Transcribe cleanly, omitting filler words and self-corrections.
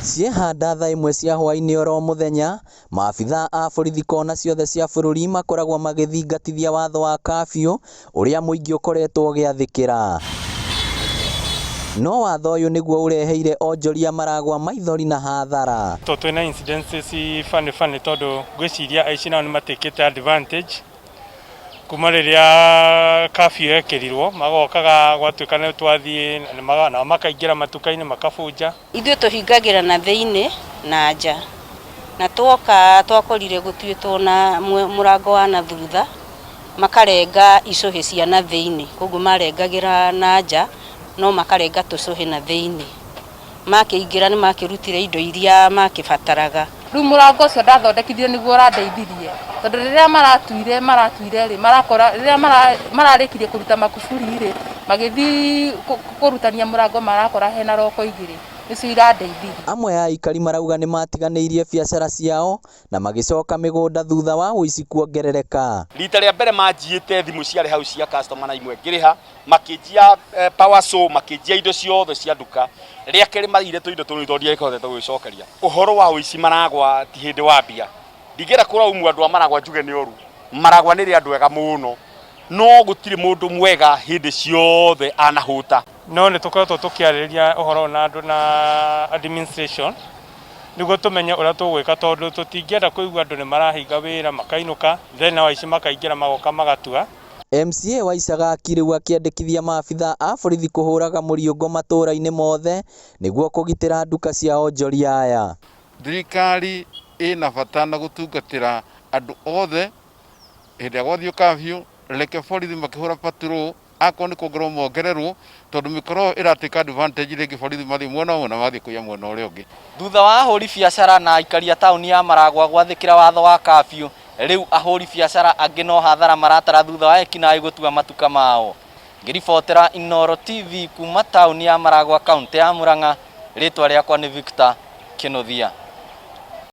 Ciehanda thaa ĩmwe cia hwaĩ-inĩ oro mũthenya, maabithaa a borithi kona ciothe cia bũrũri makoragwo magĩthingatithia watho wa kafyu ũrĩa mũingĩ ũkoretwo ũgĩathĩkĩra. No watho ũyũ nĩguo ũreheire onjoria maragwa maithori na hathara. To twĩna incidences funny funny tondũ ngwĩciria aici nao nĩ matakĩte advantage kuma rĩrĩa curfew yekĩrirwo magokaga gwatuĩka nĩ twathiĩ nao makaingĩra matuka-inĩ makabunja. Ithuĩ tũhingagĩra na thĩinĩ na nja na twoka twakorire gũtuĩtwo na mũrango wa na thutha makarenga icũhĩ cia na thĩinĩ koguo marengagĩra na nja no makarenga tũcũhĩ na thĩinĩ makĩingĩra nĩ makĩrutire indo iria makĩbataraga. Rĩu mũrango ũcio ndathondekithirie nĩguo ũrandeithirie tondũ rĩrĩa maratuire maratuire rĩ marakora rĩrĩa mararĩkirie kũruta makuburi rĩ magĩthiĩ kũrutania mũrango marakora hena roko igĩrĩ nĩcio irandeithirie. Amwe a aikari marauga nĩ matiganĩirie biacara ciao na magĩcoka mĩgũnda thutha wa ũici kuongerereka. Rita rĩa mbere manjiĩte thimũ ciarĩ hau cia customer na imwe ngĩrĩha makĩnjia power saw makĩnjia indo ciothe cia nduka. Rĩa kerĩ maiyire tũindo tũnini tondũ ndiahotete gũgĩcokeria. Ũhoro wa ũici Maragwa ti hĩndĩ wambia. Ndingĩenda kũraumu andũ a Maragwa njuge nĩ oru. Maragwa nĩ rĩ andũ ega mũno no gũtirĩ mũndũ mwega hĩndĩ ciothe anahũta. No nĩ tũkoretwo tũkĩarĩrĩria ũhoro ũyũ na andũ na administration nĩguo tũmenye ũrĩa tũgwĩka tondũ tũtingĩenda kũigua andũ nĩ marahinga wĩra makainũka then nao aici makaingĩra magoka magatua. MCA wa Icagaki rĩu akĩandĩkithia maabithaa a borithi kũhũraga mũriũngo matũũra-inĩ mothe nĩguo kũgitĩra nduka cia onjoria aya. Thirikari ĩna bata na gũtungatĩra andũ othe hĩndĩ ĩrĩa gwathiĩ curfew, reke borithi makĩhũra patrol akorwo nĩ kuongererwo mongererwo tondũ mĩkora ĩyo ĩra take advantage rĩngĩ borithi mathiĩ mwena ũmwe na mathiĩ kũiya mwena ũrĩa ũngĩ. Thutha wa ahũri biacara na aikari a taũni ya Maragwa gwathĩkĩra watho wa kafyu, rĩu ahũri biacara angĩ no hathara maratara thutha wa ekinaĩ gũtua matuka mao. Ngĩribotera Inooro TV kuma taũni ya Maragwa kaũntĩ ya Murang'a, rĩtwa rĩakwa nĩ Victor Kĩnuthia.